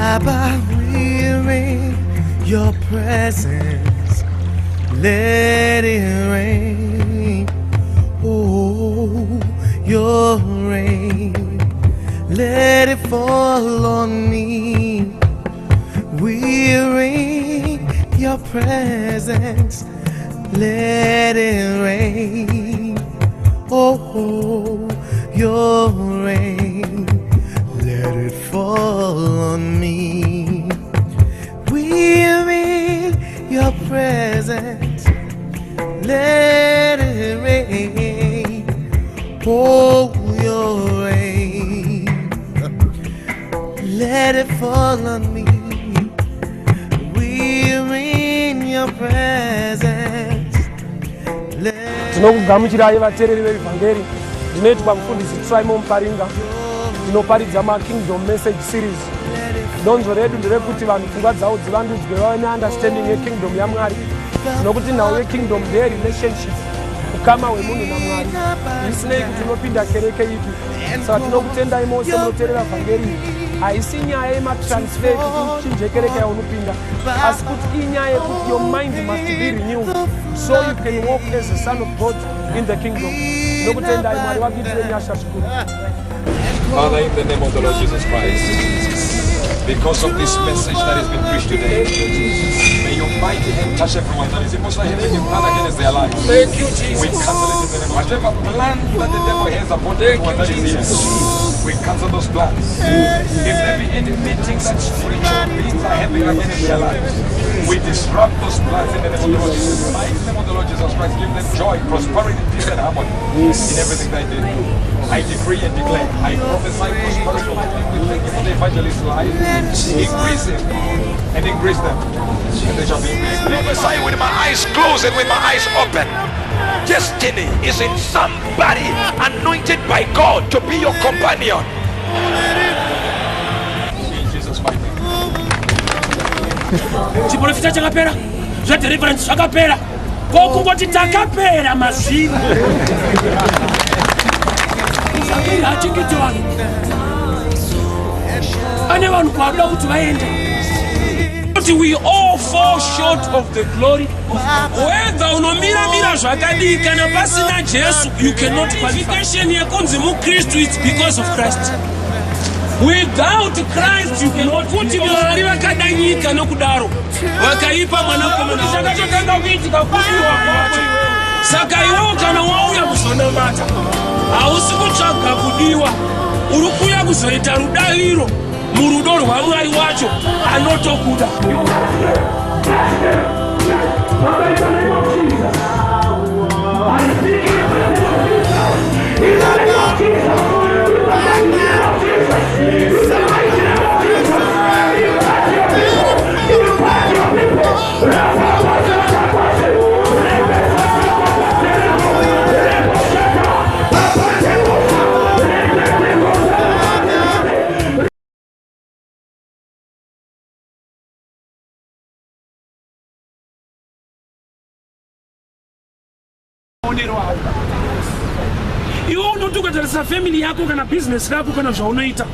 Abba, we're in your presence. Let it rain. Oh, your rain. Let it fall on me. We're in your presence. Let it rain. Oh, your rain. Let it fall on me. We're in your presence. Let it rain. Oh, your rain. Let it fall on me. We're in your presence. Let Tinokugamuchirai, vateereri vevhangeri. Ndinoitwa Mufundisi Trimo Muparinga, ndinoparidza maKingdom Message Series. Donzvo redu nderekuti vanhu pfungwa dzavo dzivandudzwe, vave neunderstanding yekingdom yaMwari, nokuti nhau yekingdom ndeyerelationship, ukama hwemunhu naMwari, zvisinei kuti unopinda kereke ipi. Saka tinokutendai mose munoteerera vhangeri. Haisi nyaya yematransfer kuti uchinje kereke yaunopinda, asi kuti inyaya yekuti your mind must be renewed so you can walk as a son of God in the kingdom. Nokutendai, Mwari vakuitire nyasha zvikuru. Father, in the name of the Lord Jesus Christ, because of this message that has been preached today, may your mighty hand touch everyone that is emotionally having a plan against their lives. Thank you, Jesus. We cancel it in the name of whatever plan that the devil has upon everyone that is here. We cancel those plans. If there be any meeting that spiritual beings are having against their lives, we disrupt those plans in the name of the Lord Jesus. In the mighty name of the Lord Jesus Christ, give them joy, prosperity, peace, and harmony in everything they do. I decree and declare, I prophesy prosperity over them. We thank you for the evangelist's life. Increase him and increase them. And they shall be increased. Prophesy with my eyes closed and with my eyes open. Destiny is in somebody anointed by God to be your companion. In Jesus' mighty name. Chiprofita chakapera, zvedeliverance zvakapera, kokungoti takapera mazviri. Vhangeri hachengeti vanhu, ane vanhu kwaanoda kuti vaende, kuti we all fall short of the glory of God. Whether unomiramira zvakadii, kana pasina Jesu you cannot. Qualification yekunzi muKristu, it's because of Christ. Without Christ you cannot. Kuti Mwari vakada nyika nokudaro vakaipa mwanakomana. Chakatotanga kuitika kudiwa kwacho. Saka iwewo kana wauya kuzonamata, hausi kutsvaga kudiwa, uri kuuya kuzoita rudaviro murudo rwaMwari wacho anotokuda. Father, in the name of Jesus, I speak in the name of Jesus. In the mighty name of Jesus. In the mighty name of Jesus. Impact your people. Impact your people. Maonero ako iwe, unoti ukatarisa family yako kana bhizinesi rako kana zvaunoita,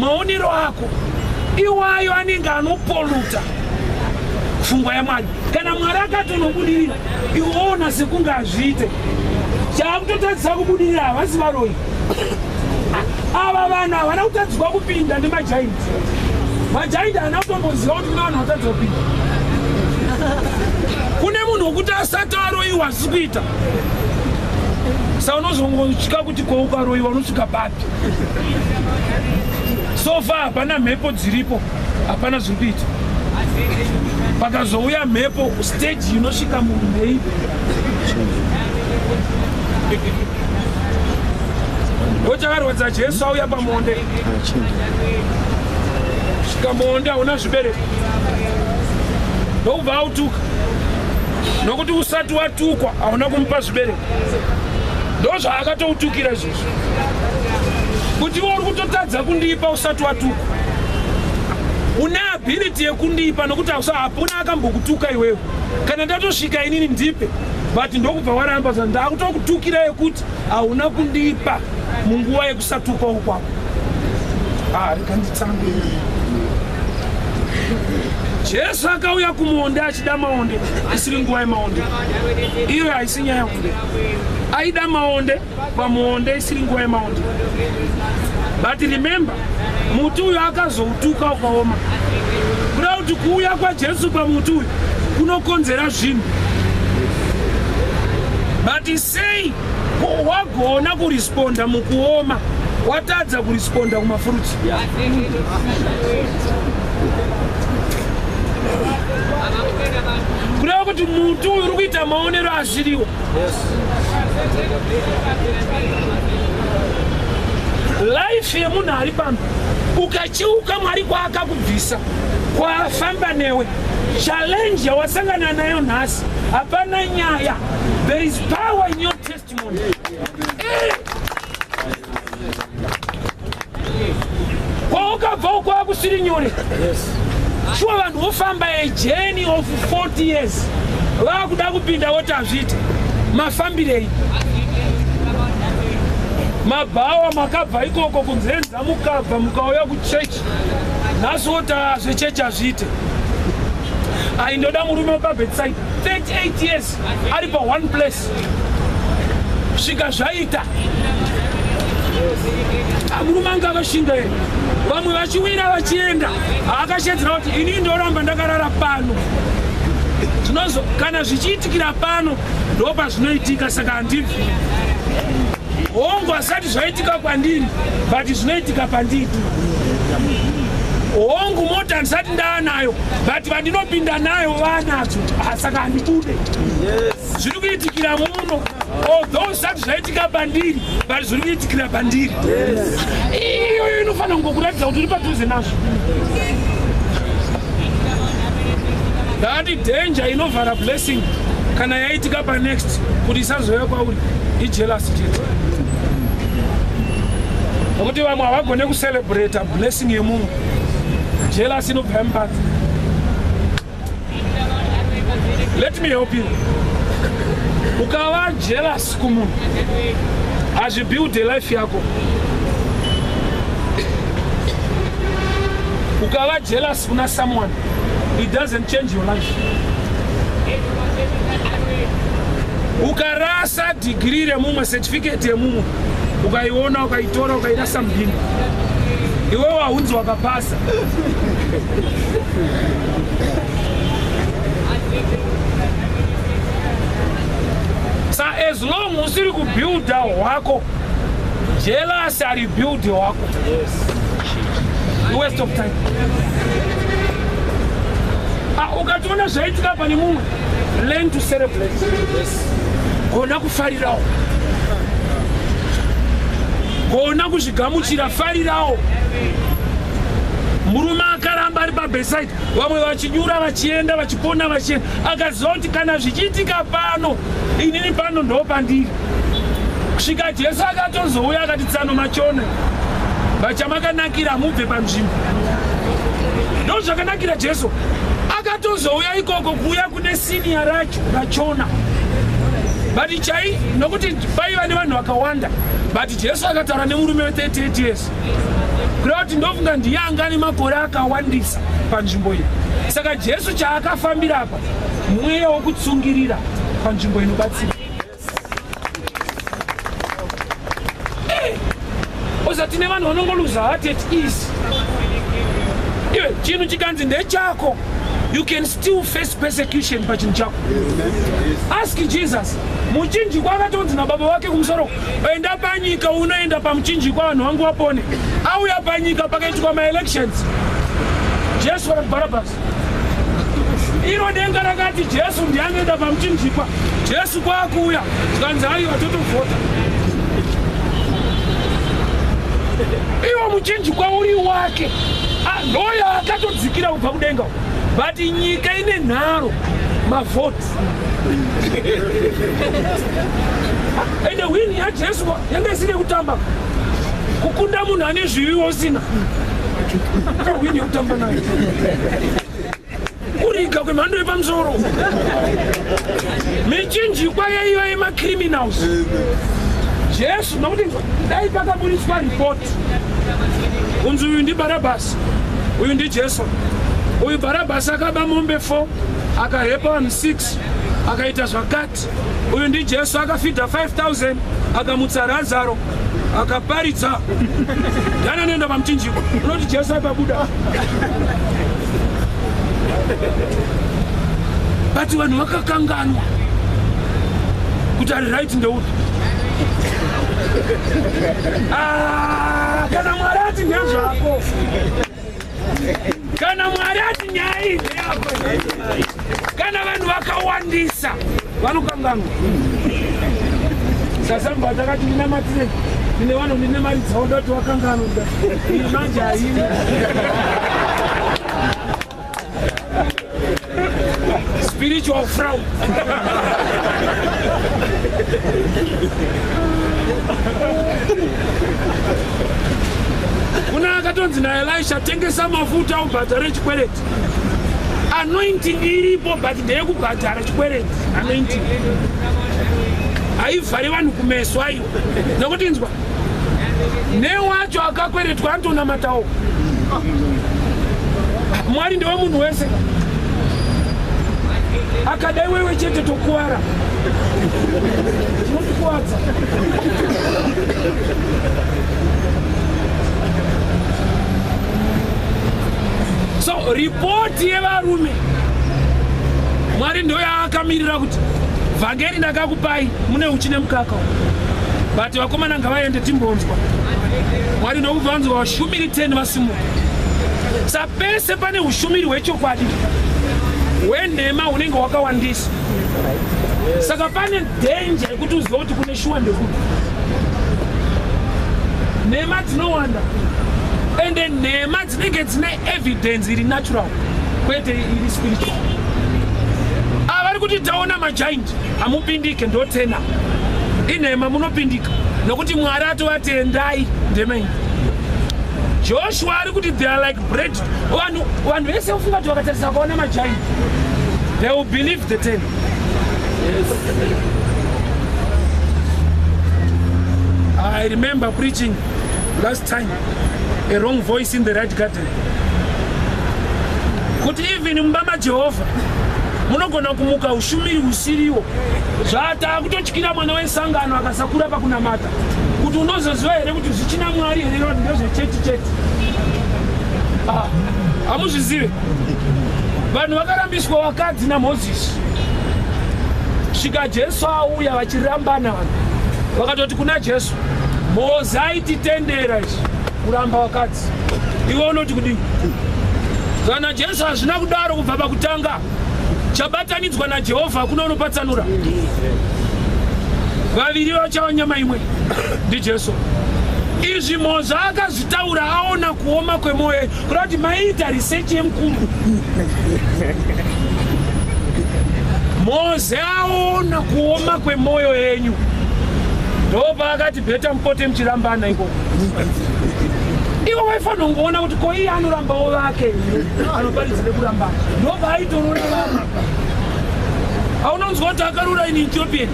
maonero ako iwayo anenge anopoluta pfungwa yaMwari. Kana Mwari akati unobudirira, iwe woona sekunge hazviite. Chaakutotadzisa kubudirira havasi varoyi ava. Vanhu havana kutadziswa kupinda nemagiant. Magiant haana kutomboziva kuti kuna vanhu vatadza kupinda. Kune munhu wokuti asati aroyiwa asi kuita sa unozongosvika kuti kwaukaroyiwa unosvika papi. So far hapana mhepo dziripo, hapana zviri kuita. Pakazouya mhepo, stage inosvika munhu ndeipi? Ndochakarwadza Jesu auya pamonde, svika monde hauna zvibereko, ndokubva autuka, nokuti usati watukwa hauna kumupa zvibereko. Ndo zvaakatoutukira izvozvo, kuti iwe uri kutotadza kundipa usati watukwa. Une ability yekundipa nokuti hapuna akambokutuka iwewe. Kana ndatosvika inini, ndipe, but ndokubva waramba. Sa ndakutokutukira yekuti hauna kundipa munguva yekusatukwa ukwako. Ah, rega nditsambe. Jesu akauya kumuonde achida maonde, isiri nguva yemaonde. Iyo haisi nyaya hombe. Aida maonde pamuonde isiri nguva yemaonde. But remember, muti uyu akazoutuka ukaoma. Kuda kuti kuuya kwaJesu pamuti uyu kunokonzera zvinhu. But sei wagona kuresponda mukuoma, watadza kuresponda kumafruits? Kureva kuti muti uyu uri kuita maonero asiriwo. Life yemunhu ari pano, ukachiuka Mwari kwaakakubvisa, kwafamba newe, challenge yawasangana nayo nhasi hapana nyaya. There is power in your testimony. Kwaukabva uko akusiri nyore. Shuwa vanhu vofamba a journey of 40 years vakuda kupinda voti hazviite. Mafambirei? Mabhawa makabva ikoko kunzenza, mukabva mukauya kuchechi nhasi woti zvechechi hazviite. Aindoda murume wepaBethsaida 38 years ari pa one place, svika zvaita. Murume anga akashinga here? Vamwe vachiwira vachienda, haakashedzera kuti ini ndoramba ndakarara pano. Zvinozo kana zvichiitikira pano ndo pazvinoitika, saka handibvi. Hongu, asati zvaitika kwandiri, but zvinoitika pandiri. Hongu, mota handisati ndaanayo, but vandinopinda nayo vanadzo, saka handibude. Zviri kuitikira muno, although zvisati zvaitika pandiri, but zviri kuitikira pandiri. Iyoyo inofanira kungokuratidza kuti uri padhuze nazvo. Ndakati danger inovhara blessing kana yaitika panext kuti isazouya kwauri ijealousy chete, nokuti vamwe havagone kucelebrata blessing yemumwe. Jealousy inobva yamubata. Let me help you. Ukava jealous kumunhu, hazvibuilde life yako. Ukava jealous kuna someone, it doesn't change your life. Ukarasa dhigiri remumwe, certificate yemumwe, ukaiona, ukaitora, ukairasa mubini, iwewo haunzi wakapasa. Sa as long usiri kubuilda hwako, jealous haribuilde hwako. Waste of time. Ah, ukationa zvaitika pane mumwe, learn to celebrate. Gona kufarirawo, gona kuzvigamuchira, farirawo. Murume akaramba ari paBethsaida, vamwe vachinyura vachienda, vachipona vachienda, akaziva kuti kana zvichiitika pano, inini pano ndo pandiri. Kusvika Jesu akatozouya akati, "Tsano machona vachamakanakira, mubve panzvimbo." Ndo zvakanakira Jesu, akatozouya ikoko kuuya kune senior racho rachona. But chai nokuti paiva nevanhu vakawanda, but Jesu akataura nemurume we38 years, kureva kuti ndofunga ndiye anga nemakore akawandisa panzvimbo iyi. Saka Jesu chaakafambira apa mweya wokutsungirira panzvimbo inobatsira. Oza tine vanhu vanongoluza heart at ease. Iwe chinhu chikanzi ndechako, you can still face persecution pachinhu chako. Ask Jesus. Muchinjikwa akatonzi nababa vake kumusoro, "Enda panyika, unoenda pamuchinjikwa, vanhu vangu vapone." Auya panyika, pakaitwa maelections, Jesu kana Bharabhasi. Iro denga rakati Jesu ndianoenda pamuchinjikwa. Jesu kwakuuya, zvikanzi, "Aiwa, totovhota." Iwo muchinjikwa uri wake. Ah, ndoyo akatodzikira kubva kudenga, but nyika ine nharo, mavhoti. Ende win yaJesu yanga isiri yekutamba. Kukunda munhu ane zvivi usina win yekutamba nayo, kuriga kwemhando yepamusoro. Michinjikwa yaiva yemacriminals. Jesu, nokuti dai pakaburitswa ripoti kunzi uyu ndiBarabhasi, uyu ndiJesu. Uyu Bharabhasi akaba mombe 4, akarepa vanhu 6, akaita zvakati. Uyu ndiJesu akafidha 5000, akamutsa Razaro, akaparidza. Ndiani anoenda pamuchinjiko? Unoti Jesu aipabuda. But vanhu vakakanganwa kuti ari right ndeupi. Ah, kana Mwari ati ndezvako. Kana Mwari ati nyaya iyi ndeyako. Kana vanhu vakawandisa vanokanganwa. Sasamba takati ndinamatire ndine vanhu ndine mari dzavo ndoti wakanganwa iyi manje haina. Spiritual fraud. Kuna akatonzi naElisha tengesa mafuta ubhadhare chikwereti. Anointing iripo but ndeyekubhadhara chikwereti. Anointing haivhari vanhu kumeso aiwa, nekuti inzwa newacho akakweretwa anotonamatawo. Mwari ndewe munhu wese, akada iwewe chete tokuwara, tinotikuwadza. So ripoti yevarume Mwari ndo yaakamirira kuti vhangeri ndakakupai mune uchi nemukaka, but vakomana ngavaende timbonzwa. Mwari ndokubva vanzwa vashumiri 10 vasimuka. Sapese pane ushumiri hwechokwadi, hwenhema hunenge hwakawandisa. Saka pane dhenja yekuti uzive kuti kune shuwa ndekuti nhema dzinowanda, ende nhema dzinenge dzine evidence iri natural kwete iri spiritual. Ava vari kuti taona magiant, hamupindike, ndotena inhema, munopindika nokuti Mwari atovatendai ndemei. Joshua ari kuti they are like bread. Vanhu vese vofunga kuti vakatarisa vakaona magiant they will believe the 10. Yes. I remember preaching last time a wrong voice in the right garden, kuti even mumba maJehovha munogona kumuka ushumiri husiriwo. Zvataa kutotyira mwana wesangano akasakura pakunamata kuti unozoziva here kuti zvichina Mwari here kuti ndezvechechi chete. Hamuzvizive, vanhu vakarambiswa vakadzi naMozisi, svika Jesu auya vachirambana. Vanhu vakatoti kuna Jesu, Mozi aititendera izvi kuramba vakadzi, iwe unoti kudii? Kana Jesu, hazvina kudaro kubva pakutanga. Chabatanidzwa naJehovha hakuna unopatsanura. Vaviri vachava nyama imwe, ndiJesu. Izvi Mozi akazvitaura aona kuoma kwemwoyo, kuda kuti maiita research yemukuru. Moze aona kuoma kwemwoyo yenyu, ndopaakati better mupote muchirambana ikoko. Ivo vaifanira kungoona kuti ko iye anorambawo vake here, anoparidzire kurambana, ndobva aitorora vamwe. Aunonzwa kuti akarura in Ethiopian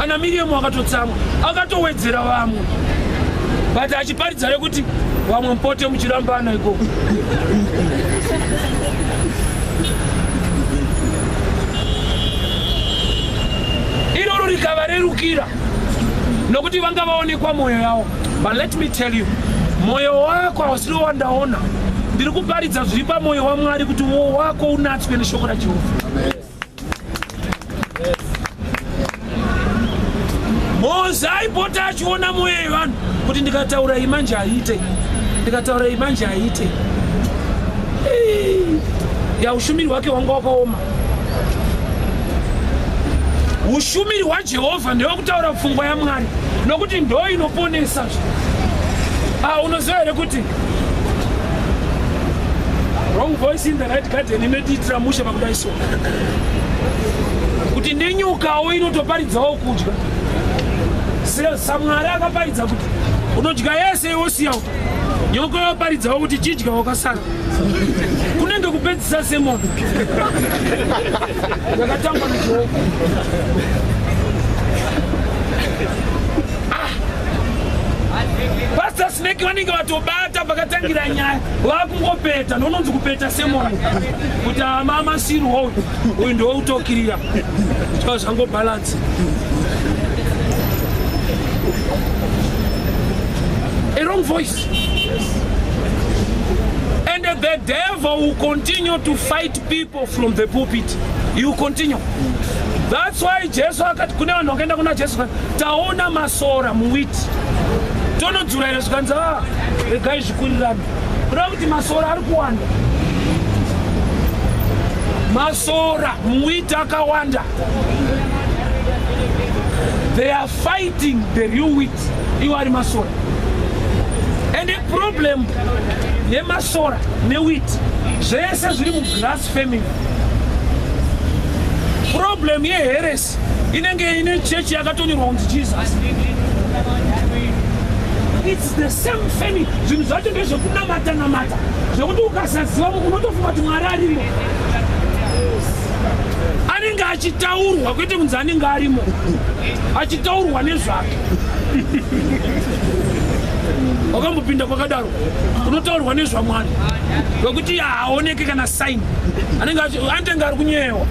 ana Miriam akatotsamwa, akatowedzera vamwe, but achiparidza rekuti vamwe mupote muchirambana ikoko. Iroro rikavarerukira nokuti vanga vaonekwa mwoyo yavo. But let me tell you, mwoyo wako hausiri wandaona. Ndiri kuparidza zviri pamwoyo waMwari kuti mwoyo wako unatswe neshoko raJehovha. Mozi aipota achiona mwoyo yevanhu kuti ndikataura iyi manje haite, ndikataura iyi manje haite. Ya, ushumiri hwake hwanga hwakaoma. Ushumiri hwaJehovha ndewekutaura pfungwa yaMwari nokuti ndo inoponesa. Ah, unoziva here kuti wrong voice in the right garden inotiitira mushe pakudai? So kuti nenyukawo inotoparidzawo kudya. SaMwari akaparidza kuti unodya yese wosiyawo, nyoka yoparidzawo kuti chidya wakasara. Kunenge kupedzisa sermon yakatangwa neJehovha. Pastor Snake vanenge vatobata pakatangira nyaya, vakungopeta nononzi kupeta semoni kuti amamasirwa uyu uyu ndoutokirira zvava zvangobhalansi. A wrong voice. And the devil will continue to fight people from the pulpit. You continue. That's why Jesu akati kune vanhu vakaenda kuna Jesu taona masora muwiti tonodzura here zvikanzi ah, regai zvikurirane kuda kuti masora ari kuwanda masora muwiti akawanda they are fighting the real wheat iwo ari masora and the problem yemasora newheat zvese zviri mugrass family problem yeheresi inenge ine chechi yakatonyorwa kunzi Jesus it's the same family zvinhu zvacho ndezvekunamata namata zvekuti ukasaziva unotofunga kuti mwari arimo anenge achitaurwa kwete kunzi anenge arimo achitaurwa nezvake wakambopinda kwakadaro unotaurwa nezvamwari kwekuti haaoneke kana sign anenge anotenge ari kunyewa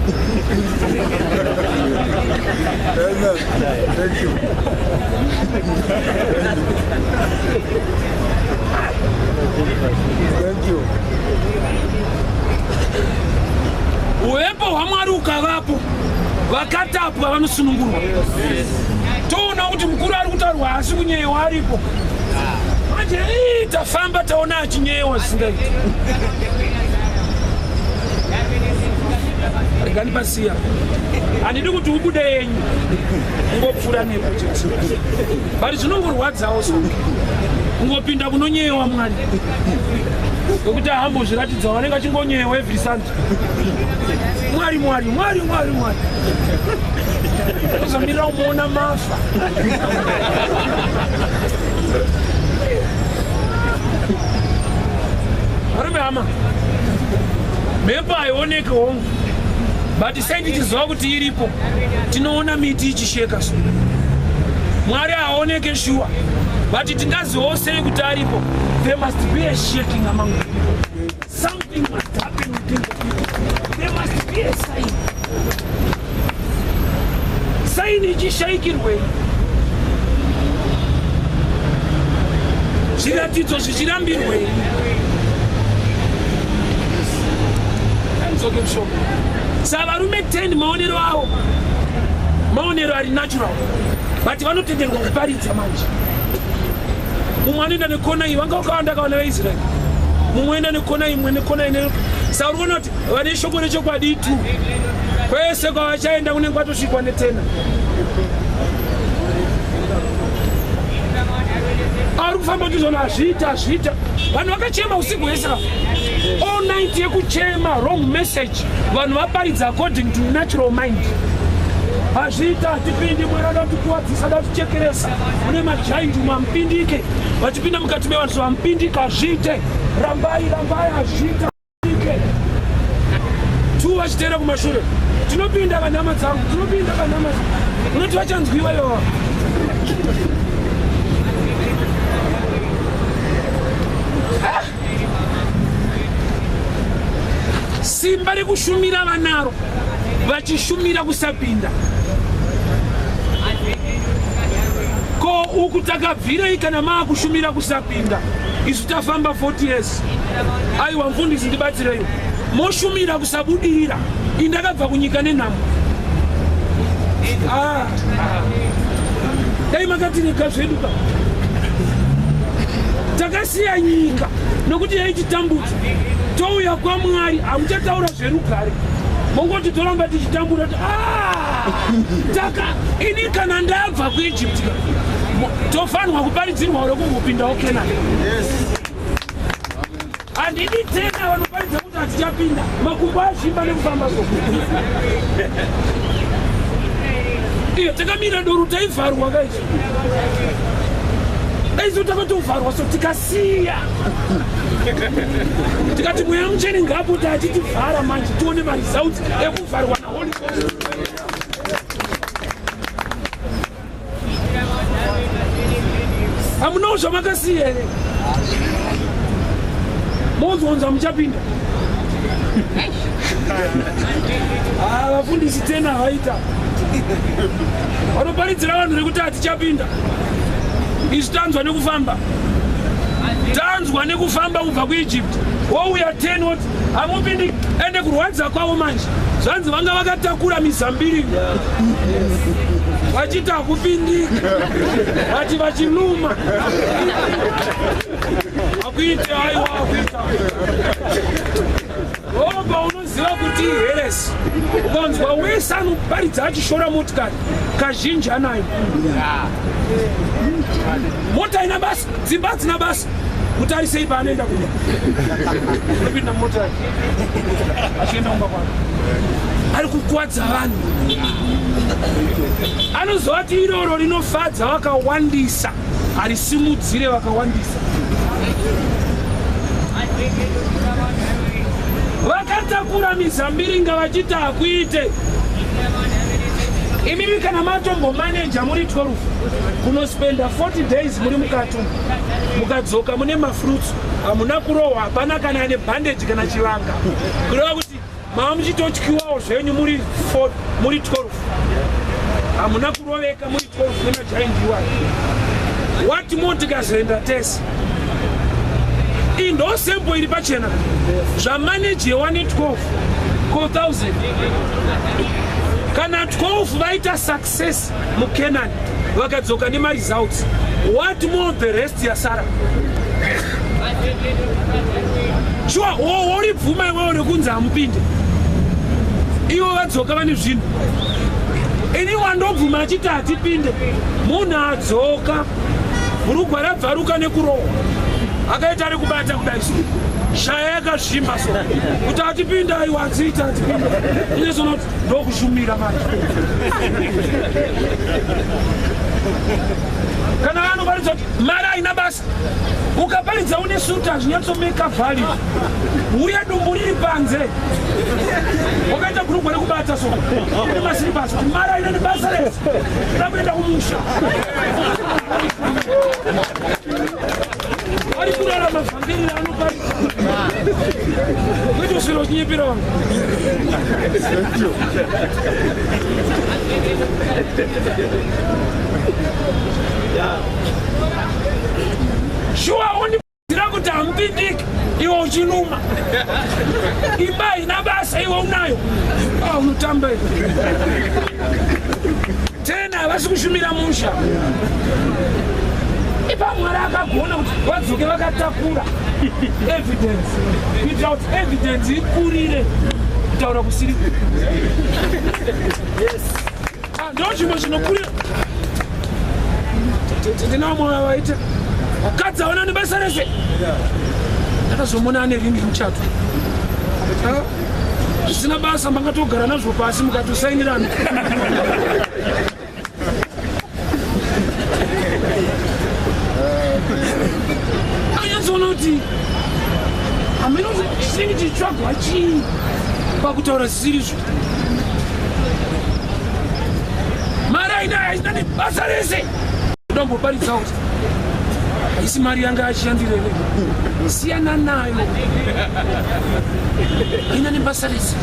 uvepo hwamwari ukavapo vakatapwa vanosunungurwa toona kuti mukuru ari kutaurwa asi kunyewa aripo manje tafamba taona achinyewa zvisingaiti regani pasiya handidi kuti ubude yenyu ungopfuura nepo chete but zvinongorwadzawo so kungopinda kunonyewa mwari nokuti ahambozviratidza vanenge achingonyewa every sunday mwari mwari mwari mwari mwari uzomirira kumuona mafa varume hama mhepo haioneki hongu but sei tichiziva kuti iripo tinoona miti ichisheka so mwari haoneke shuwa but tingazivawo sei kuti aripo there must be a shaking among the people something must happen within the people there must be a sign sign ichishaikirwei zviratidzo zvichirambirwei anzoke mushoko sa varume 10 maonero avo maonero ari natural but vanotenderwa kuparidza manje mumwe anoenda nekona iyi vanga vakawanda kavana vaisraeri mumwe oenda nekona imwe nekona ine sa uri kuona kuti vane shoko rechokwadi tu kwese kwavachaenda kunenge kwatosvikwa netena ari kufamba kuti zvona hazviita hazviita vanhu vakachema usiku hwese all night yekuchema wrong message vanhu vaparidza according to natural mind hazviita hatipindi mwari ada kutikuwadzisa ada kutichekeresa mune majaindi mamupindike vachipinda mukati mevanhu so vamupindike hazviite rambai rambai hazviita tu vachiteera kumashure tinopinda vanhama dzangu tinopinda vanhama unoti vachanzwiwa ivo simba rekushumira vanaro vachishumira kusapinda ko uku takabvirei kana maakushumira kusapinda isu tafamba 40 years aiwa mfundisi ndibatsireiwo moshumira kusabudirira indakabva kunyika nenhamo ah, ah. Dai makatirega zvedu ka takasiya nyika nokuti yaichitambudza touya kwamwari hamuchataura zverugare mongoti toramba tichitambura kuti ah, taka ini kana ndabva kuegypt ka tofanirwa kuparidzirwa rekungopindawo kenani handidi tena vanoparidza kuti hatichapinda makumbo azvimba nekufamba so iyo takamira doro taivharwa kaizvo daizo takatovharwa so tikasiya tikati mweya muchene ngaapota achitivhara manje tione maresults ekuvharwa naholy ghost Hamunawo zvamakasiya here? Monzwanza muchapinda. Ah, vafundisi tena vaita vanoparidzira vanhu rekuti hatichapinda isu tanzwa nekufamba tanzwa nekufamba kubva kuegypt wouya 10 woti hamupindi ende kurwadza kwavo manje zvanzi vanga vakatakura mizambiri vachiti hakupindiki vati vachiluma hakuite aiwa hakuita obva unoziva kuti heresi ukanzwa wese anoparidza achishora motikari kazhinji anayo mota ina basa dzimba dzina basa mutarisei paanoenda kumba unopinda mumota yake achienda kumba kwake ari kukwadza vanhu anozovati iroro rinofadza vakawandisa harisimudzire vakawandisa vakatakura mizambiringa vachiti hakuite imimi kana matombomaneja muri 12 kunospenda 40 days muri mukati mukadzoka mune mafruits hamuna kurohwa hapana kana ane bandage kana chivanga kureva kuti mava muchitotyiwawo zvenyu muri muri 12 hamuna kuroveka muri 12 nemajaindi iwayo what more tikazoenda tese iyi ndo sempo iri pachena zvamanejewa ne12 ko 1000 kana 12 vaita success mucanaan vakadzoka nemaresults what more the rest yasara shuwa woribvuma iwewo rekunzi hamupinde ivo vadzoka vane zvinhu ini wandobvuma achiti hatipinde munhu adzoka bhurugwa rabvaruka nekurohwa akaita ari kubata kudai so shaya yakazvimba so kuti atipinda aiwa adziita atipinda inesonoti ndokushumira manje kana vanoparidza kuti mari haina basa ukaparidza une suta hazvinyatsomeka value uye dumbu riri panze wakaita bhurugwa rekubata so une masiripasi kuti mari haina nebasa rese da kuenda kumusha ari kurarama vhangeri raanoparidza kwete kuswera uchinyepera vanhu shuwa undiira kuti hamupindiki iwe uchinuma imba haina basa iwe unayo ah, unotamba iwe tena havasi kushumira musha ipa mwari akagona kuti vadzoke vakatakura evidence kuitira kuti evidence ikurire kutaura kusiri ah, ndo chimwe chinokurira ndinamwe vaita vakadzi havana nebasa rese ndakazomona ane ringi muchato zvisina basa mangatogara nazvo pasi mukatosainirana anyatsoona kuti hameno chinenge chichitsvagwa chii pakutaura zvisiri izvo mari aina haina nebasa rese ndomboparidza kuti haisi mari yanga achishandirere siyana nayo haina nebasa rese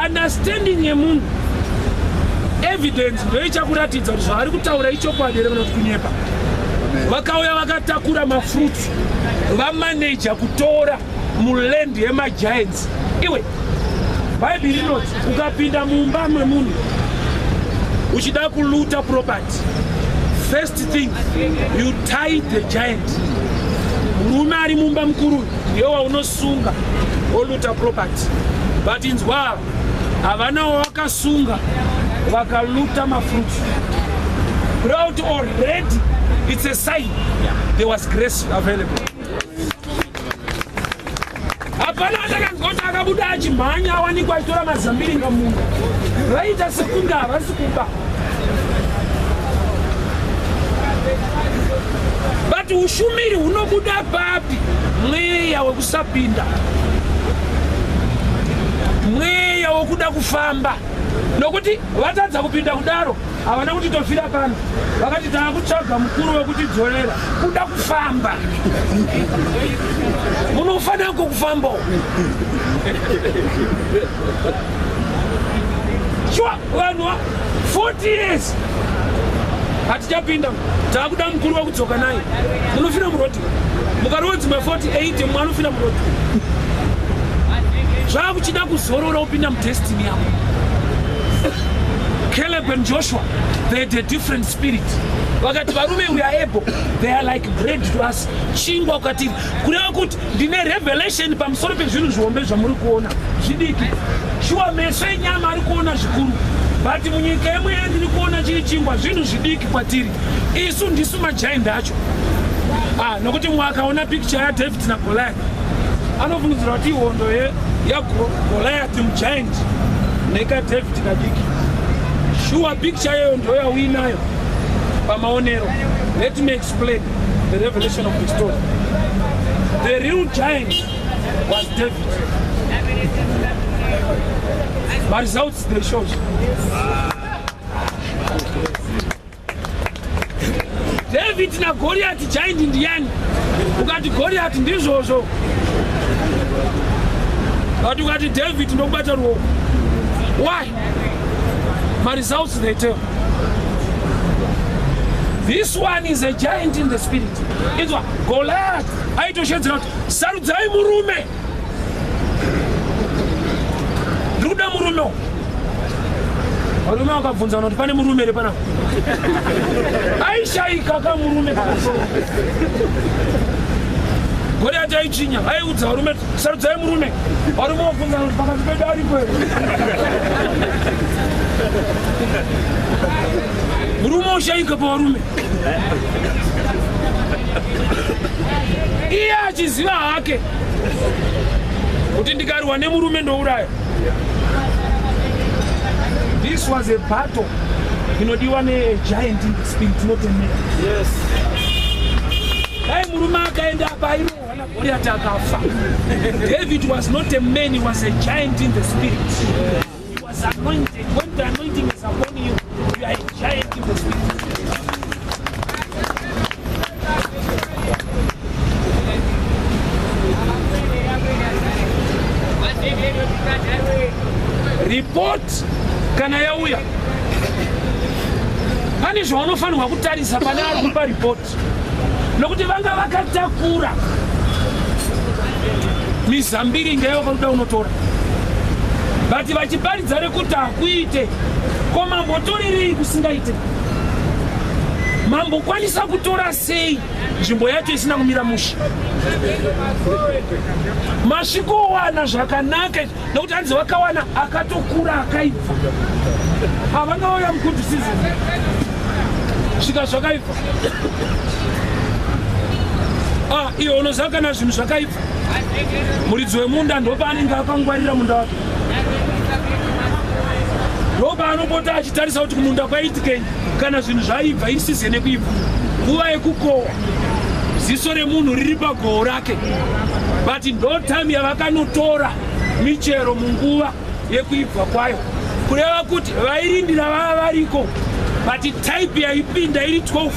understanding yemunhu evidence ndoichakuratidza kuti zvaari kutaura ichokwadi here kana kuti kunyepa vakauya vakatakura mafruits vamaneja kutora muland yemagiants iwe bhaibheri rinoti ukapinda mumba memunhu uchida kuluta property first thing you tie the giant murume ari mumba mukuru ndiye waunosunga woluta property but inzwa havana wawakasunga vakaluta mafruits kureva kuti already it's a sign there was grace available hapana atakanzwa kuti akabuda achimhanya awanikwa achitora mazambiringa munda vaita sekunge havasi kuba but ushumiri hunobuda papi mweya wekusapinda mweya wekuda kufamba. Nokuti vatadza kupinda kudaro, havana kuti tofira pano. Vakati taakutsvaga mukuru wekutidzorera. Kuda kufamba. Munofanira kufambawo. Sure, vanhu 40 years hatichapinda, taakuda mukuru wekudzoka naye. Munofira murodi. Mukarova dzimwe 48 mumwe anofira murodi. Zvakuchida kuzorora upinda mudestiny yako. Caleb and Joshua, they had a different spirit. Vakati varume, we are able, they are like bread to us. Chingwa kwatiri. Kureva kuti ndine revelation pamusoro pezvinhu zvihombe zvamuri kuona zvidiki. Shuwa meso enyama ari kuona zvikuru, but munyika yemweya ndiri kuona chiri chingwa, zvinhu zvidiki kwatiri. Isu ndisu magiant acho. Ah, nokuti mumwe akaona picture yaDavid naGoliath anofungidzira kuti ihondo yaGoliath mugiant nekaDavid kadiki. Shuwa picture iyoyo ndo yauinayo pamaonero. Let me explain the revelation of the story. The real giant was David. Maresults they shows. David naGoliath, giant ndiyani? Ukati Goliath, ndizvozvo, but ukati David, ndokubata ruoko. Why? Maresults they tell. This one is a giant in the spirit. Inzwa, Goliath aitoshedzera kuti sarudzai murume, ndiri kuda murume. Varume vakabvunzana kuti pane murume here panapa. Aishayika kamurume pamusoro. Goliati aichinya, aiudza varume, sarudzai murume. Varume vabvunzana kuti pakati pedu aripo here murume. Oshayika pavarume, iye achiziva hake kuti ndikarwa nemurume ndouraya. This was a battle inodiwa negiant in the spirit, not a man. Dai murume akaenda apa, airohwa naGoliati akafa. David was not a man, he was a giant in the spirit. He was anointed. When the anointing is upon you, you are a giant in the spirit. Report kana yauya, pane zvaunofanirwa kutarisa pane ari kupa report, nokuti vanga vakatakura mizambiringa yavakakuda unotora, but vachiparidza rekuti hakuite. Ko mambotorerei kusingaite? Mambokwanisa kutora sei nzvimbo yacho isina kumira mushe? Masvikowana zvakanaka, nokuti hanzi vakawana akatokura akaibva. Havangauya mugood season svika zvakaibva. Ah, iwe unoziva kana zvinhu zvakaibva, muridzi wemunda ndopaanenge akangwarira munda wake, ndopaanopota achitarisa kuti kumunda kwaitikei. Kana zvinhu zvaibva, iri season yekuibva, nguva yekukohwa, ziso remunhu riri pagoho rake. But ndo time yavakanotora michero munguva yekuibva kwayo. Kureva kuti vairindira vava variko, but type yaipinda iri 12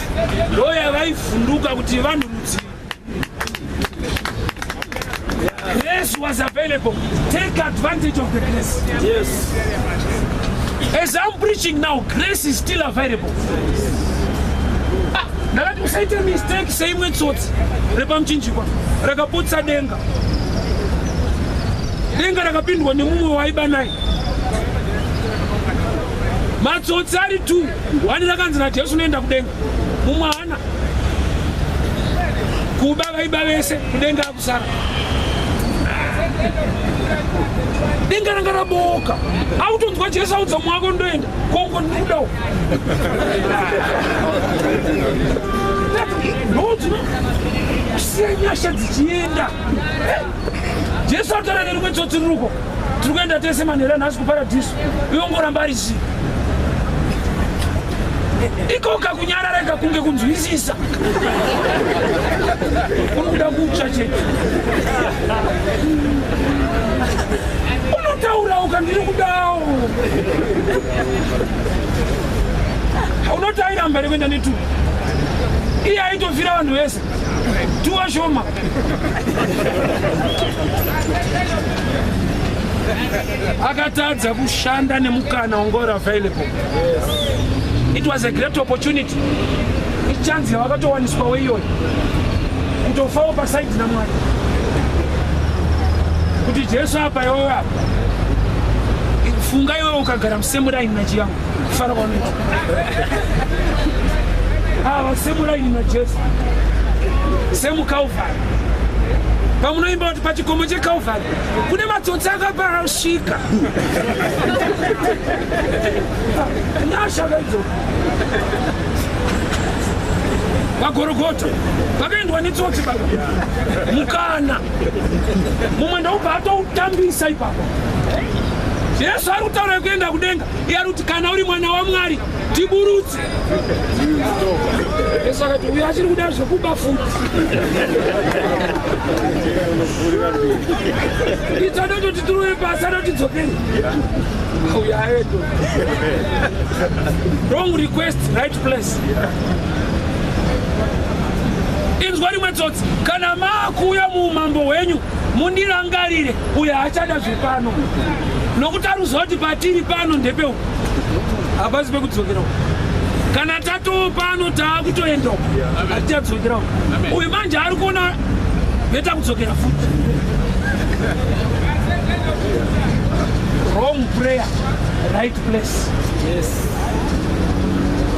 ndo yavaivhunduka kuti vanhu rudzii. Grace was available. Take advantage of the grace. As I'm preaching now, grace is still available. Ah, ndakati usaite mistake seimwe tsotsi repamuchinjikwa rakaputsa denga. Denga rakapindwa nemumwe waiba naye. Matsotsi ari two. One rakanzi naJesu unoenda kudenga, mumwe haana kuba. Vaiba vese, kudenga akusara. Denga ranga raboka. Autonzwa Jesu audza mumwe wako, ndoenda kongo, ndikudawo ndodzino kusiya nyasha dzichienda. Jesu ataura nerimwe tsotsi riruko, tiri kuenda tese manhera nhasi kuparadhiso. Iwe ngoramba ari zii ikoka kunyarareka kunge kunzwisisa uri kuda kutsva chete. Unotaura uka ndiri kudawo. Airamba here kuenda netu? Iye aitofira vanhu vese. Tuwa shoma. Akatadza kushanda nemukana wanga uri available. It was a great opportunity. Ichanzi yavakatowaniswawo iyoyo. Kutofawo pasaidi naMwari. Kuti Jesu apa iwewe apa. Funga iwewe ukagara musemuraini nachiyangu. Kufara kwaunoita. Ava semuraini naJesu. SemuKalvari. Pamunoimba kuti pachikomo cheKalvari kune matsotsi akapasvika. Nyasha kaidzo. Pagorogota pakaendwa netsotsi baba. Mukana. Mumwe ndobva atoutambisa ipapo. Jesu ari kutaura kuenda kudenga. Iye ari kuti kana uri mwana waMwari tiburutse. Jesu akati uyu achiri kuda zvekuba futi. Idzo anototi tirove pasi anotidzokere. Uyu aedo. Wrong request, right place. Inzwa rimwe tsotsi, kana maakuuya muumambo hwenyu mundirangarire. Uyu haachada zvepano, nokuti ari kuziva kuti patiri pano ndepeuku, hapasi pekudzokera uku. Kana tatoo pano taakutoenda uku, hatichadzokera uku. Uyu manje ari kuona beta kudzokera futi. Wrong prayer, right place.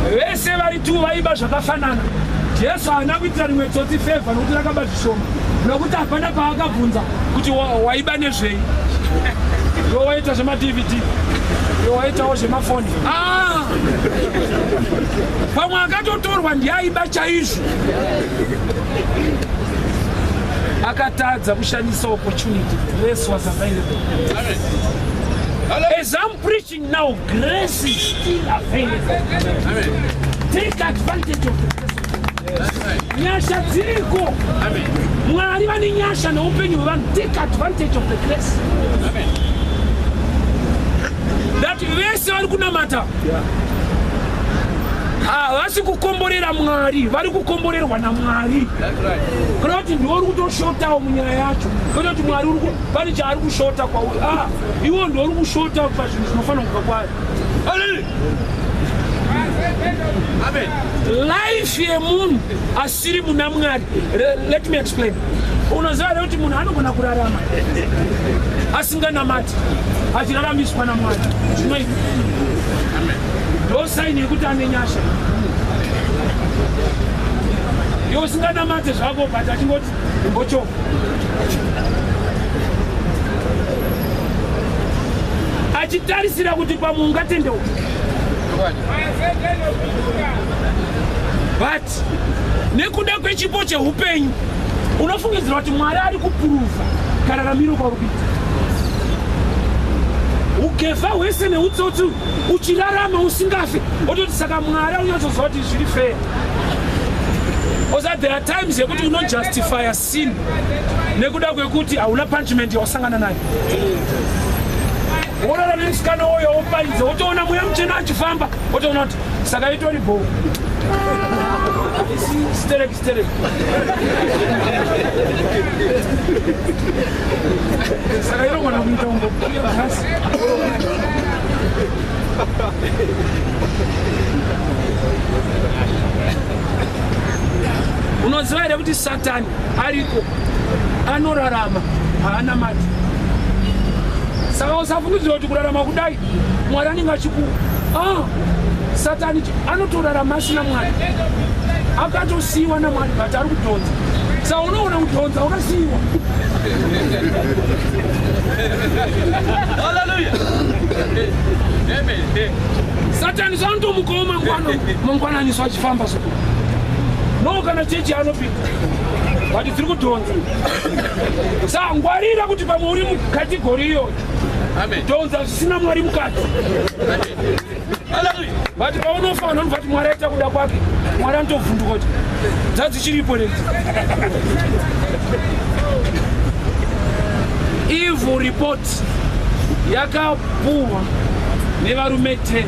Vese vari tu vaiba zvakafanana. Jesu haana kuitira rimwe tsotsi favor nokuti rakaba zvishoma, nokuti hapana paakabvunza kuti waiba nezvei. Iwe waita zvemaDVD, iwe waitawo zvemafoni. Ah! Pamwe akatotorwa ndiaiba chaizvo. Akatadza kushandisa opportunity. Grace was available. As I'm preaching now, grace is still available. Take advantage of the grace. Nyasha dziriko. Mwari vane nyasha neupenyu hwevanhu. Take advantage of the grace. That vese vari kunamata havasi kukomborera Mwari, vari kukomborerwa naMwari. Kana kuti ndiwe uri kutoshotawo munyaya yacho, kwete kuti Mwari pane chaari kushota kwauri. Ah, iwo ndiwe uri kushota pazvinhu zvinofanira kubva kwaari. Life yemunhu asiri muna Mwari. Let me explain. Unoziva here kuti munhu anogona kurarama asinganamati, achiraramiswa naMwari? Zvinoita ndo sign yekuti ane nyasha. Iwe usinganamate zvako, but achingoti imbochoka, achitarisira kuti pamwe ungatendeuka. But nekuda kwechipo cheupenyu, unofungidzira kuti Mwari ari kupuruvha kararamiro kwauri kuita, ugefa hwese neutsotsi, uchirarama usingafe, ototi saka Mwari aunyatsoziva kuti zviri fair. Osa there are times yekuti unojustifya sin nekuda kwekuti hauna punishment yausangana nayo. Worara nemusikana woyo, woparidza, wotoona Mweya Muchena achifamba, wotoona kuti saka itori bho sterek sterek, saka inogona kuita ungoasi. Unoziva here kuti Satani ariko anorarama haana mati? Saka usafungidzira kuti kurarama kudai Mwari anenge achiku. Ah, Satani anotorarama asina Mwari, akatosiyiwa naMwari, but ari kudhonza. Saka unoona kudhonza wakasiyiwa. Hallelujah. Amen. Satani zvaanotomukawo mangwana mangwananiso achifamba so, no kana chechi anopinda, but dziri kudhonza. Saka ngwarira kuti pamwe uri mucategory iyoyo. Amen. Dhonza zvisina Mwari mukati. Hallelujah. But paunofa, vanhu vanobva kuti Mwari aita kuda kwake. Mwari anotovhunduka kuti dzadzichiripo redzi. Evil report yakapuhwa nevarume 10.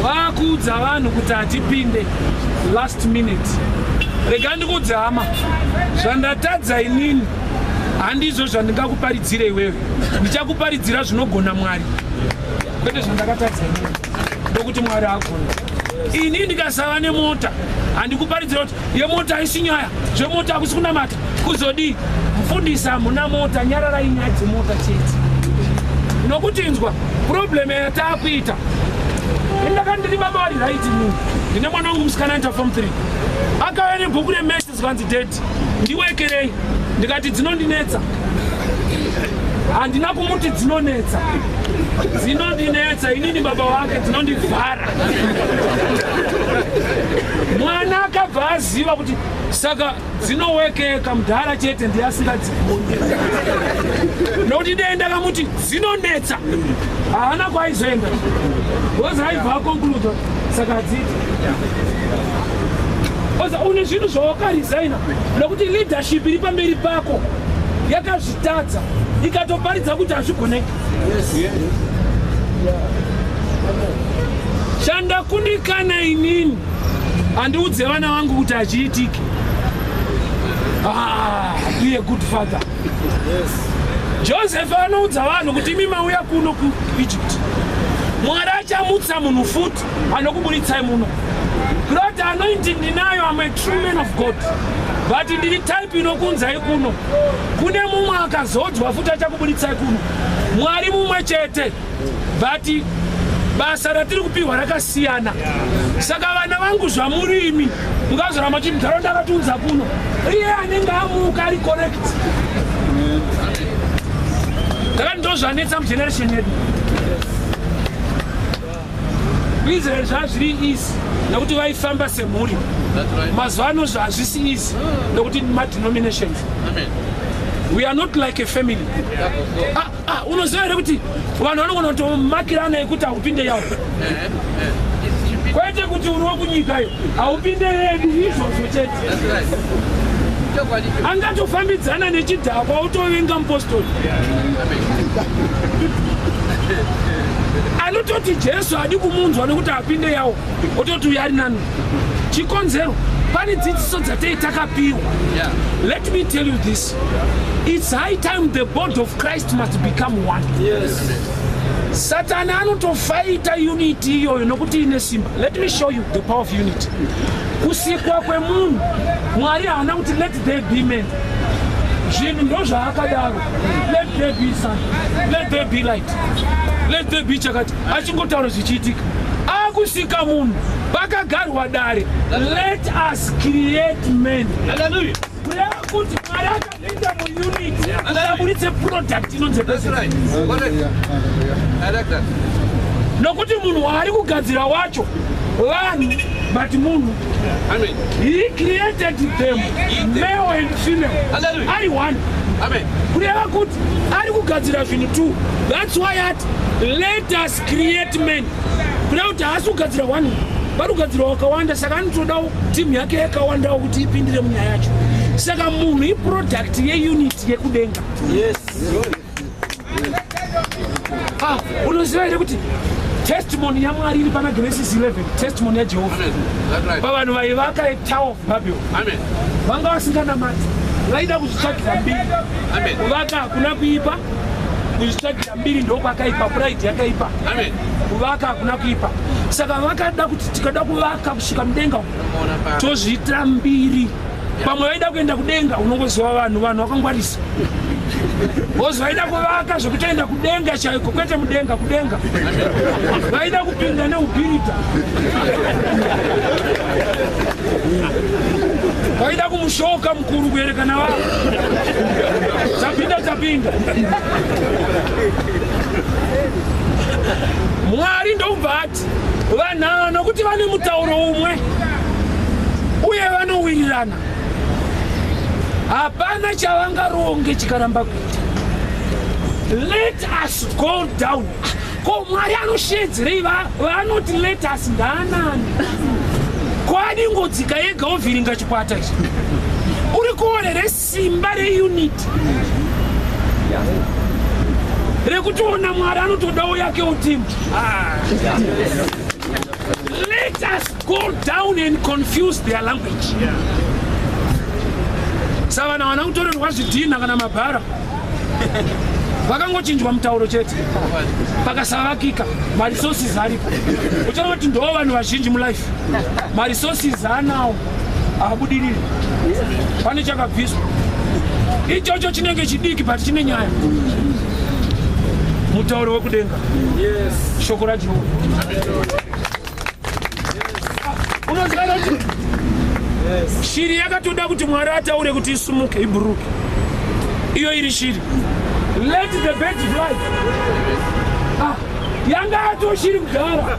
Vakuudza vanhu kuti hatipinde last minute. Rega ndikuudze hama, zvandatadza inini handizvo zvandingakuparidzire iwewe. Ndichakuparidzira zvinogona Mwari, kwete zvandakatadza inini, ndokuti Mwari agona. Ini ndikasava nemota handikuparidzira kuti yemota haisi nyaya, zvemota hakusi kunamata kuzodii. Mufundisi hamuna mota, nyararai nyaya dzemota chete. Nokuti inzwa problem yataakuita. Ndakati ndiri baba vari right inini, ndine mwana wangu musikana aita form 3, akauya nebhuku remese zvikanzi daddy ndiwekerei. Ndikati dzinondinetsa. Handina kumuti dzinonetsa, dzinondinetsa inini baba wake, dzinondivhara. Mwana akabva aziva kuti saka dzinowekeka mudhara chete ndiye asingadzigoni, nokuti dei ndakamuti dzinonetsa haana kwaizoenda, because aibva aconclude saka hadziiti. Oza une zvinhu zvawakarizaina nokuti leadership iri pamberi pako yakazvitadza, ikatoparidza kuti hazvigoneki. Chandakundikana inini handiudze vana vangu kuti hachiitiki. Ah, be a good father. Joseph anoudza vanhu kuti imi mauya kuno kuEgypt, Mwari achamutsa munhu futi anokuburitsai muno. Great anointing ndinayo, am a true man of God, but ndiri type inokunzai kuno. Kune mumwe akazodzwa futi achakuburitsai kuno. Mwari mumwe chete, but basa ratiri kupiwa rakasiyana. Saka vana vangu, zvamurimi mukazoramba chiti nharaunda akatiunza kuno, iye anenge amuka ari correct. Ndakati ndozvanetsa mugeneration yedu. Kuisraeri zvava zviri easy nekuti vaifamba semhuri. Mazuva ano hazvisi easy nekuti madenominations, we are not like a family. Ah, ah, unoziva here kuti vanhu vanogona kutomakirana ekuti haupinde yavo, kwete kuti uri wekunyika iyo, haupinde yedu, izvozvo chete. Angatofambidzana nechidhakwa utovenga mupostori anototi Jesu hadi kumunzwa nekuti apinde yawo, ototi uyu ari nani. Chikonzero, pane dzidziso dzatei takapiwa. Let me tell you this, it's high time the body of Christ must become one. Satani anotofaita unity iyoyo nokuti ine simba. Let me show you the power of unity. Kusikwa kwemunhu, Mwari haana kuti let there be men. Zvinhu ndo zvaakadaro, let there be sun, let there be light, let there be chakati, achingotaura zvichiitika. Akusika munhu, pakagarwa dare, let us create men. Kureva kuti Mwari akapinda muunity kuti aburitse product inonzi That's right. Correct. I like that. Nokuti munhu waari kugadzira wacho vanhu, but munhu Amen. he created them male and female. Hallelujah. Ari one. Amen. Kureva kuti ari kugadzira zvinhu two. That's why ati let us create men. Kureva kuti haasi kugadzira one, vari kugadzira wakawanda. Saka anotodawo timu yake yakawandawo kuti ipindire munyaya yacho. Saka munhu iproduct yeunity yekudenga. Ah, unoziva here kuti testimony yaMwari iri pana Genesis 11, testimony yaJehovha Amen. That's right. pavanhu vaivaka Tower of Babel? Amen. Vanga vasinganamati, vaida kuzvitsvagira mbiri. Amen. Kuvaka hakuna kuipa, kuzvitsvagira mbiri ndokwakaipa, pride yakaipa. Amen. Kuvaka hakuna kuipa. Saka vakada kuti tikada kuvaka kusvika mudenga umu, tozviitira mbiri. Pamwe vaida kuenda kudenga. Unongoziva vanhu, vanhu vakangwarisa because vaida kuvaka zvekutoenda kudenga chaiko, kwete mudenga, kudenga. Vaida kupinda neubhirida, vaida kumushoka mukuru kuerekana vavo, tapinda, tapinda. Mwari ndobva ati vanhu ava nokuti vane mutauro umwe uye vanowirirana, hapana chavangaronge chikaramba kuita. Let us go down. Ko Mwari anoshedzerei? Vanoti let us ndaanani? Ko adingodzika yega ovhiringa chikwata ichi? Uri kuona here simba reunity rekutoona Mwari anotodawo yakewo timu? Let us go down and confuse their language. Saka vanhu havana kutorerwa zvidhinha kana mabhara, vakangochinjwa mutauro chete, pakasavakika. Maresources aripo. Uchaona kuti ndo vanhu vazhinji mulife, maresources anawo abudiriri, pane chakabviswa ichocho chinenge chidiki, but chine nyaya. Mutauro wekudenga, shoko raJehovha. Unoziva kuti shiri yakatoda kuti Mwari ataure kuti isumuke, ibhuruke. Iyo iri shiri, let the birds fly. Ah, yanga yatoshiri kudhara,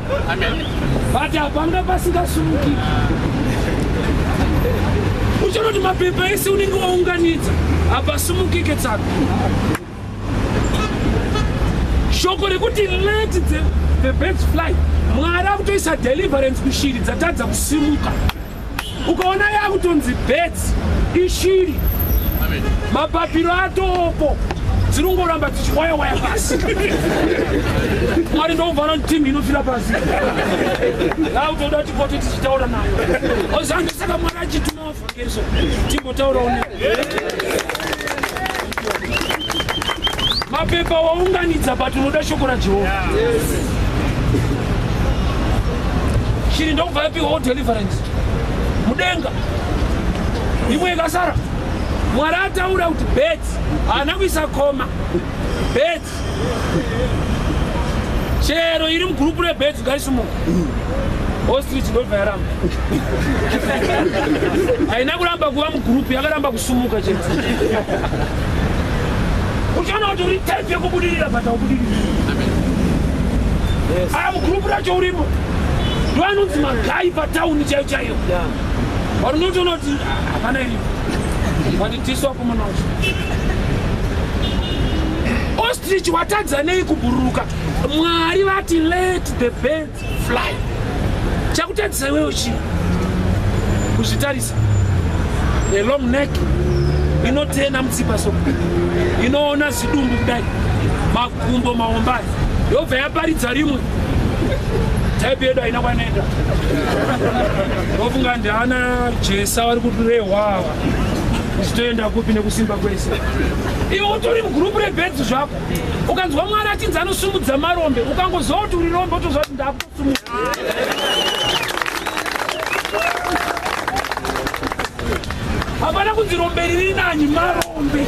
but hapanga pasingasumuki. Uchaona kuti mapepa ese unenge waunganidza hapasumukike tsaka. Shoko rekuti "Let the birds fly", Mwari akutoisa deliverance kushiri dzatadza kusimuka. Ukaona yakutonzi birds, ishiri, mapapiro atopo, dziri kungoramba dzichiwayawaya pasi. Mwari ndobva noti timu inofira pasi, yakutoda tipote tichitaura nayo. Ozandi saka Mwari achituma vavhangeri, timbotaurawo nayo. Mapepa waunganidza, but unoda shoko raJehovha. Shiri ndokubva yapiwawo deliverance mudenga. Imwe ikasara, Mwari ataura kuti birds, haana kuisa comma. Birds, chero iri mugurupu rebirds ngaisimuka. Ostrich ndobva yaramba. Haina kuramba kuva mugurupu, yakaramba kusumuka chete. Uchaona kuti uri type yekubudirira, but haubudiriri. Aya, mugurupu racho urimo, ndo anonzi magai patauni chaiyo chaiyo. Vari unotoona kuti hapana iripo, but tisu akomana wacho. Ostrich, watadza nei kubhururuka? Mwari vati, "Let the birds fly." Chakutadzisa iwewo chii? Kuzvitarisa, a long neck inotena mutsipa, so inoona zidumbu kudai, makumbo maombari, yobva yaparidza rimwe. Type yedu haina kwanoenda. Ndofunga ndiana Jesa vari kurehwa ava. Tichitoenda kupi nekusimba kwese? Iwe utori mugurupu rebirds zvako. Ukanzwa Mwari achinzi anosumudza marombe, ukangoziva kuti uri rombe, utoziva kuti ndakutosumuka. Hapana kunzi rombe riri nani, marombe.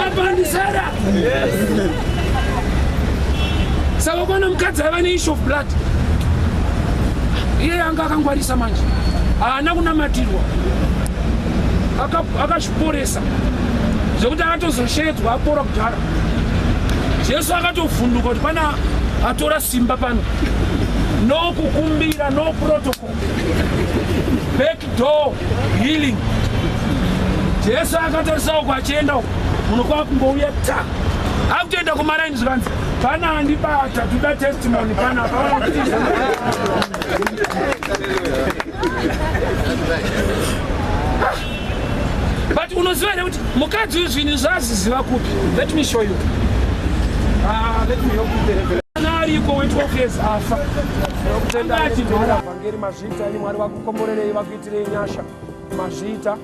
Apa ndisara. Saka kwana mukadzi aiva neissue of blood, iye anga akangwarisa manje, haana kunamatirwa, akazviporesa zvekuti akatozoshedzwa apora kudhara. Jesu akatovhunduka kuti pana atora simba pano. No kukumbira, no protocol, back door healing. Jesu akatarisa uko achienda uko, munhu kwakungouya ta akutoenda kumaraini, zvikanzi pana andibata, toda testimony panapa. Vanokutiza. But unoziva here kuti mukadzi uyu zvinhu zvaziziva kupi? Let me show you. Ah, let me help you there. Ana ariko we12 years afa. Kutenda Anga achirwara. Vhangeri, mazviita. Ini Mwari vakukomborerei, vakuitirei nyasha. Mazviita.